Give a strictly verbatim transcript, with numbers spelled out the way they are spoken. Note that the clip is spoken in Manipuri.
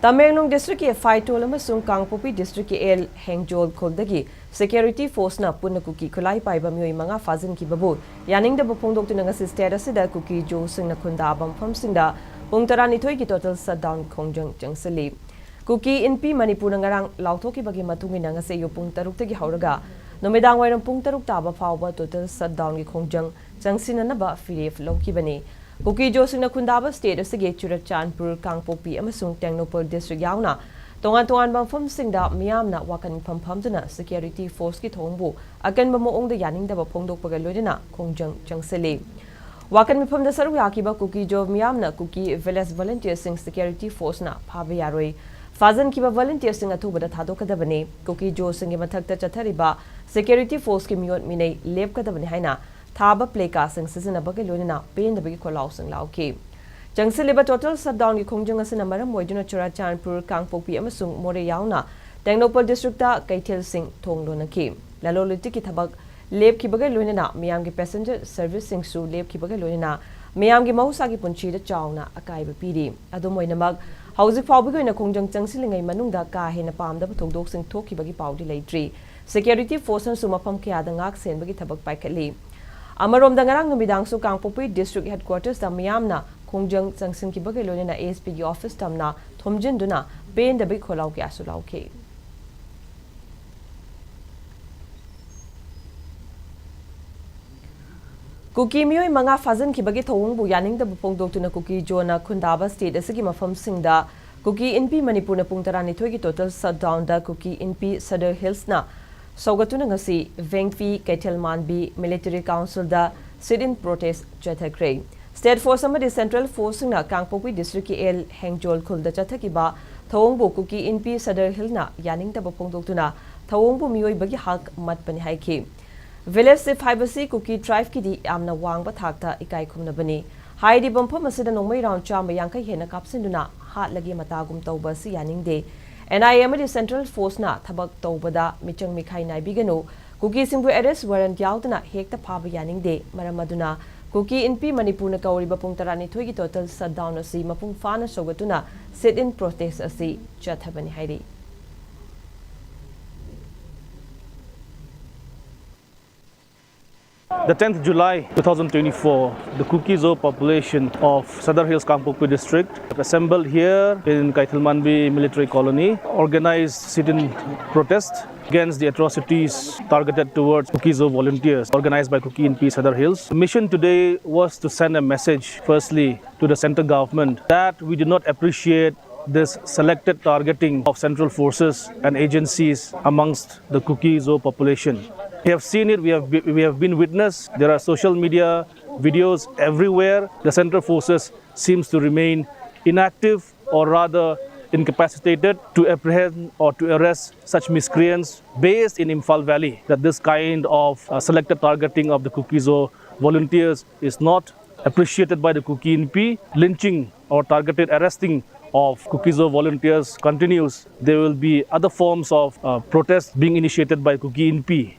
ꯇꯃꯦꯡꯂꯣꯡ district ꯀꯤ ꯐꯥꯏꯇꯣꯜ ꯑꯃꯁꯨꯡ ꯀꯥꯡꯄꯣꯛꯄꯤ district ꯀꯤ ꯑꯦꯜ ꯍꯦꯡꯖꯣꯜ ꯈꯨꯜꯗꯒꯤ security force ꯅ ꯄꯨꯟꯅ ꯀꯨꯀꯤ ꯈꯨꯠꯂꯥꯏ ꯄꯥꯏꯕ ꯃꯤꯑꯣꯏ ꯃꯉꯥ ꯐꯥꯖꯤꯟꯈꯤꯕꯕꯨ ꯌꯥꯅꯤꯡꯗꯕ ꯐꯣꯡꯗꯣꯛꯇꯨꯅ ꯉꯁꯤ state ꯑꯁꯤꯗ ꯀꯨꯀꯤ ꯖꯣꯁꯤꯡꯅ ꯈꯨꯟꯗꯥꯕ ꯃꯐꯝꯁꯤꯡꯗ ꯄꯨꯡ ꯇꯔꯥꯅꯤꯊꯣꯏꯒꯤ total shutdown ꯈꯣꯡꯖꯪ ꯆꯪꯁꯤꯜꯂꯤ꯫ ꯀꯨꯀꯤ ꯏꯟꯄꯤ ꯃꯅꯤꯄꯨꯔꯅ ꯉꯔꯥꯡ ꯂꯥꯎꯊꯣꯛꯈꯤꯕꯒꯤ ꯃꯇꯨꯡ ꯏꯟꯅ ꯉꯁꯤ ꯑꯌꯨꯛ ꯄꯨꯡ ꯇꯔꯨꯛꯇꯒꯤ ꯍꯧꯔꯒ ꯅꯨꯃꯤꯗꯥꯡ ꯋꯥꯏꯔꯝ ꯄꯨꯡ ꯇꯔꯨꯛ ꯇꯥꯕ ꯐꯥꯎꯕ total shutdown ꯒꯤ ꯈꯣꯡꯖꯪ ꯆꯪꯁꯤꯟꯅꯅꯕ ꯐꯤꯔꯦꯞ ꯂꯧꯈꯤꯕꯅꯤ꯫ ꯀꯨꯀꯤ ꯖꯣꯁꯤꯡꯅ ꯈꯨꯟꯗꯥꯕ state ꯑꯁꯤꯒꯤ ꯆꯨꯔꯆꯥꯟꯄꯨꯔ, ꯀꯥꯡꯄꯣꯛꯄꯤ ꯑꯃꯁꯨꯡ ꯇꯦꯡꯅꯧꯄꯜ district ꯌꯥꯎꯅ ꯇꯣꯉꯥꯟ ꯇꯣꯉꯥꯟꯕ ꯃꯐꯝꯁꯤꯡꯗ ꯃꯤꯌꯥꯝꯅ ꯋꯥꯀꯟ ꯃꯤꯐꯝ ꯐꯝꯗꯨꯅ security force ꯀꯤ ꯊꯧꯑꯣꯡꯕꯨ ꯑꯀꯟꯕ ꯃꯑꯣꯡꯗ ꯌꯥꯅꯤꯡꯗꯕ ꯐꯣꯡꯗꯣꯛꯄꯒ ꯂꯣꯏꯅꯅ ꯈꯣꯡꯖꯪ ꯆꯪꯁꯤꯜꯂꯤ꯫ ꯋꯥꯀꯟ ꯃꯤꯐꯝꯗ ꯁꯔꯨꯛ ꯌꯥꯈꯤꯕ ꯀꯨꯀꯤ ꯖꯣ ꯃꯤꯌꯥꯝꯅ ꯀꯨꯀꯤ village volunteer ꯁꯤꯡ security force ꯅ ꯐꯥꯕ ꯌꯥꯔꯣꯏ, ꯐꯥꯖꯤꯟꯈꯤꯕ volunteer ꯁꯤꯡ ꯑꯊꯨꯕꯗ ꯊꯥꯗꯣꯛꯀꯗꯕꯅꯤ, ꯀꯨꯀꯤ ꯖꯣꯁꯤꯡꯒꯤ ꯃꯊꯛꯇ ꯆꯠꯊꯔꯤꯕ security force ꯀꯤ ꯃꯤꯑꯣꯠ ꯃꯤꯅꯩ ꯂꯦꯞꯀꯗꯕꯅꯤ ꯍꯥꯏꯅ ꯊꯥꯕ placard ꯁꯤꯡ ꯁꯤꯖꯤꯟꯅꯕꯒ ꯂꯣꯏꯅꯅ ꯄꯦꯟꯗꯕꯒꯤ ꯈꯣꯜꯂꯥꯎꯁꯤꯡ ꯂꯥꯎꯈꯤ꯫ ꯆꯪꯁꯤꯜꯂꯤꯕ total shutdown ꯒꯤ ꯈꯣꯡꯖꯪ ꯑꯁꯤꯅ ꯃꯔꯝ ꯑꯣꯏꯗꯨꯅ ꯆꯨꯔꯆꯥꯟꯄꯨꯔ, ꯀꯥꯡꯄꯣꯛꯄꯤ ꯑꯃꯁꯨꯡ ꯃꯣꯔꯦ ꯌꯥꯎꯅ ꯇꯦꯡꯅꯧꯄꯜ district ꯇ ꯀꯩꯊꯦꯜꯁꯤꯡ ꯊꯣꯡ ꯂꯣꯟꯅꯈꯤ꯫ ꯂꯂꯣꯟ ꯏꯇꯤꯛꯀꯤ ꯊꯕꯛ ꯂꯦꯞꯈꯤꯕꯒ ꯂꯣꯏꯅꯅ ꯃꯤꯌꯥꯝꯒꯤ passenger service ꯁꯤꯡꯁꯨ ꯂꯦꯞꯈꯤꯕꯒ ꯂꯣꯏꯅꯅ ꯃꯤꯌꯥꯝꯒꯤ ꯃꯍꯧꯁꯥꯒꯤ ꯄꯨꯟꯁꯤꯗ ꯆꯥꯎꯅ ꯑꯀꯥꯏꯕ ꯄꯤꯔꯤ꯫ ꯑꯗꯨꯝ ꯑꯣꯏꯅꯃꯛ, ꯍꯧꯖꯤꯛ ꯐꯥꯎꯕꯒꯤ ꯑꯣꯏꯅ ꯈꯣꯡꯖꯪ ꯆꯪꯁꯤꯜꯂꯤꯉꯩ ꯃꯅꯨꯡꯗ ꯀꯥ ꯍꯦꯟꯅ ꯄꯥꯝꯗꯕ ꯊꯧꯗꯣꯛꯁꯤꯡ ꯊꯣꯛꯈꯤꯕꯒꯤ ꯄꯥꯎꯗꯤ ꯂꯩꯇ꯭ꯔꯤ꯫ Security force ꯅꯁꯨ ꯃꯐꯝ ꯀꯌꯥꯗ ꯉꯥꯛ ꯁꯦꯟꯕꯒꯤ ꯊꯕꯛ ꯄꯥꯏꯈꯠꯂꯤ꯫ ꯑꯃꯔꯣꯝꯗ, ꯉꯔꯥꯡ ꯅꯨꯃꯤꯗꯥꯡꯁꯨ ꯀꯥꯡꯄꯣꯛꯄꯤ district headquarters ꯇ ꯃꯤꯌꯥꯝꯅ ꯈꯣꯡꯖꯪ ꯆꯪꯁꯤꯟꯈꯤꯕꯒ ꯂꯣꯏꯅꯅ A S P ꯒꯤ office ꯇꯝꯅ ꯊꯨꯝꯖꯤꯟꯗꯨꯅ ꯄꯦꯟꯗꯕꯒꯤ ꯈꯣꯜꯂꯥꯎ ꯀꯌꯥꯁꯨ ꯂꯥꯎꯈꯤ꯫ ꯀꯨꯀꯤ ꯃꯤꯑꯣꯏ ꯃꯉꯥ ꯐꯥꯖꯤꯟꯈꯤꯕꯒꯤ ꯊꯧꯑꯣꯡꯕꯨ ꯌꯥꯅꯤꯡꯗꯕ ꯐꯣꯡꯗꯣꯛꯇꯨꯅ ꯀꯨꯀꯤ ꯖꯣꯅ ꯈꯨꯟꯗꯥꯕ state ꯑꯁꯤꯒꯤ ꯃꯐꯝꯁꯤꯡꯗ ꯀꯨꯀꯤ ꯏꯟꯄꯤ ꯃꯅꯤꯄꯨꯔꯅ ꯄꯨꯡ ꯇꯔꯥꯅꯤꯊꯣꯏꯒꯤ total shutdown ꯗ ꯀꯨꯀꯤ ꯏꯟꯄꯤ ꯁꯗꯔ ꯍꯤꯜꯁꯅ ꯁꯧꯒꯠꯇꯨꯅ ꯉꯁꯤ ꯚꯦꯡꯐꯤ, ꯀꯩꯊꯦꯜ ꯃꯥꯟꯕꯤ, military council the sit in protest ꯆꯠꯊꯈ꯭ꯔꯦ꯫ State force ꯑꯃꯗꯤ central force ꯁꯤꯡꯅ ꯀꯥꯡꯄꯣꯛꯄꯤ district ꯀꯤ ꯑꯦꯜ ꯍꯦꯡꯖꯣꯜ ꯈꯨꯜꯗ ꯆꯠꯊꯈꯤꯕ ꯊꯧꯑꯣꯡꯕꯨ ꯀꯨꯀꯤ ꯏꯟꯄꯤ ꯁꯗꯔ ꯍꯤꯜꯅ ꯌꯥꯅꯤꯡꯗꯕ ꯐꯣꯡꯗꯣꯛꯇꯨꯅ ꯊꯧꯑꯣꯡꯕꯨ ꯃꯤꯑꯣꯏꯕꯒꯤ ꯍꯛ ꯃꯠꯄꯅꯤ ꯍꯥꯏꯈꯤ꯫ Village chief ꯍꯥꯏꯕꯁꯤ ꯀꯨꯀꯤ tribe ꯀꯤꯗꯤ ꯌꯥꯝꯅ ꯋꯥꯡꯕ ꯊꯥꯛꯇ ꯏꯀꯥꯏ ꯈꯨꯝꯅꯕꯅꯤ꯫ ꯍꯥꯏꯔꯤꯕ ꯃꯐꯝ ꯑꯁꯤꯗ ꯅꯣꯡꯃꯩ round ꯆꯥꯝꯃ ꯌꯥꯡꯈꯩ ꯍꯦꯟꯅ ꯀꯥꯞꯁꯤꯟꯗꯨꯅ ꯍꯥꯠꯂꯒꯦ ꯃꯇꯥꯒꯨꯝ ꯇꯧꯕ ꯑꯁꯤ ꯌꯥꯅꯤꯡꯗꯦ꯫ N I A ꯑꯃꯗꯤ central force ꯅ ꯊꯕꯛ ꯇꯧꯕꯗ ꯃꯤꯆꯪ ꯃꯤꯈꯥꯏ ꯅꯥꯏꯕꯤꯒꯅꯨ꯫ ꯀꯨꯀꯤꯁꯤꯡꯕꯨ arrest warrant ꯌꯥꯎꯗꯅ ꯍꯦꯛꯇ ꯐꯥꯕ ꯌꯥꯅꯤꯡꯗꯦ꯫ ꯃꯔꯝ ꯑꯗꯨꯅ ꯀꯨꯀꯤ ꯏꯟꯄꯤ ꯃꯅꯤꯄꯨꯔꯅ ꯀꯧꯔꯤꯕ ꯄꯨꯡ ꯇꯔꯥꯅꯤꯊꯣꯏꯒꯤ total shutdown ꯑꯁꯤ ꯃꯄꯨꯡ ꯐꯥꯅ ꯁꯧꯒꯠꯇꯨꯅ sit-in protest ꯑꯁꯤ ꯆꯠꯊꯕꯅꯤ ꯍꯥꯏꯔꯤ꯫ The tenth July two thousand twenty-four, the Kuki-Zo population of Sadar Hills Kangpokpi district assembled here in Kaithilmanbi military colony, organized sit-in protest against the atrocities targeted towards Kuki-Zo volunteers organized by Kuki Inpi Sadar Hills. The mission today was to send a message, firstly, to the central government that we do not appreciate this selected targeting of central forces and agencies amongst the Kuki-Zo population. We have seen it, we have, be- we have been witness. There are social media videos everywhere. The central forces seems to remain inactive, or rather incapacitated, to apprehend or to arrest such miscreants based in Imphal Valley, that this kind of uh, selected targeting of the Kuki-Zo volunteers is not appreciated by the Kuki Inpi. Lynching or targeted arresting of Kuki-Zo volunteers continues. There will be other forms of uh, protest being initiated by Kuki Inpi.